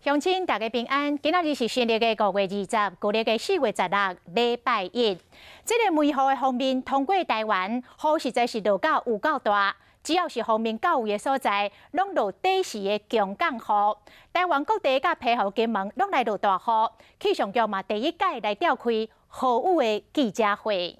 鄉親大家平安，今仔日是新曆的5月20，舊曆的4月16，禮拜一。這个梅雨的鋒面通過台灣，雨實在是落到有夠大。只要是鋒面到位的所在，攏落短時的強降雨。台灣各地佮澎湖、金門攏來落大雨。氣象局嘛第一擺來召開豪雨的記者會。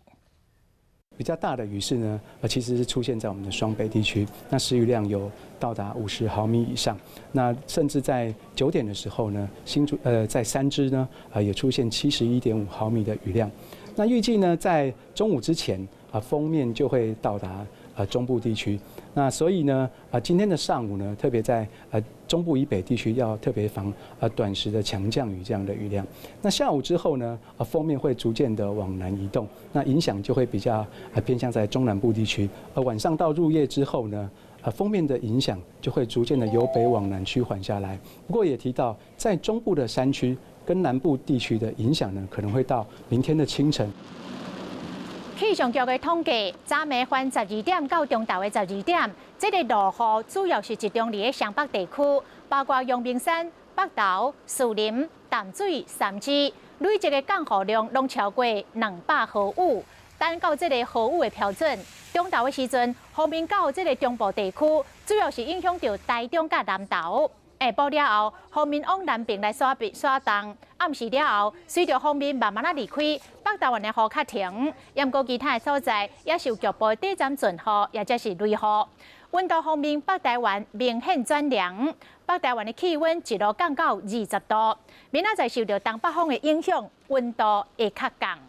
比較大的雨勢呢，其實是出現在我們的雙北地區，那時雨量有到達50毫米以上。那甚至在9點的時候呢，新竹在三芝呢，也出現71.5毫米的雨量。那預計呢，在中午之前啊，鋒面就會到達中部地區。那所以呢，啊今天的上午呢，特別在中部以北地區要特別防短時的強降雨這樣的雨量。那下午之後呢，鋒面會逐漸的往南移動，那影響就會比較偏向在中南部地區。而晚上到入夜之後呢，鋒面的影響就會逐漸的由北往南趨緩下來。不過也提到，在中部的山區跟南部地區的影響呢，可能會到明天的清晨。氣象局的統計，昨暝昏12點到中晝的12點，這个落雨主要是集中佇咧雙北地區，包括陽明山、北投、士林、淡水、三芝，累積的降雨量攏超過200毫米。等到這个豪雨的標準，中晝的時陣，鋒面到這个中部地區，主要是影響著台中佮南投。下晡了後，鋒面往南邊來徙徙動，暗時了後，隨著鋒面慢慢仔離開，北台灣的雨較停。毋過其他的所在也受局部短暫陣雨，抑者是雷雨。溫度方面，北台灣明顯轉涼，北台灣的氣溫一路降到20度。明仔載受著東北風的影響，溫度會較降。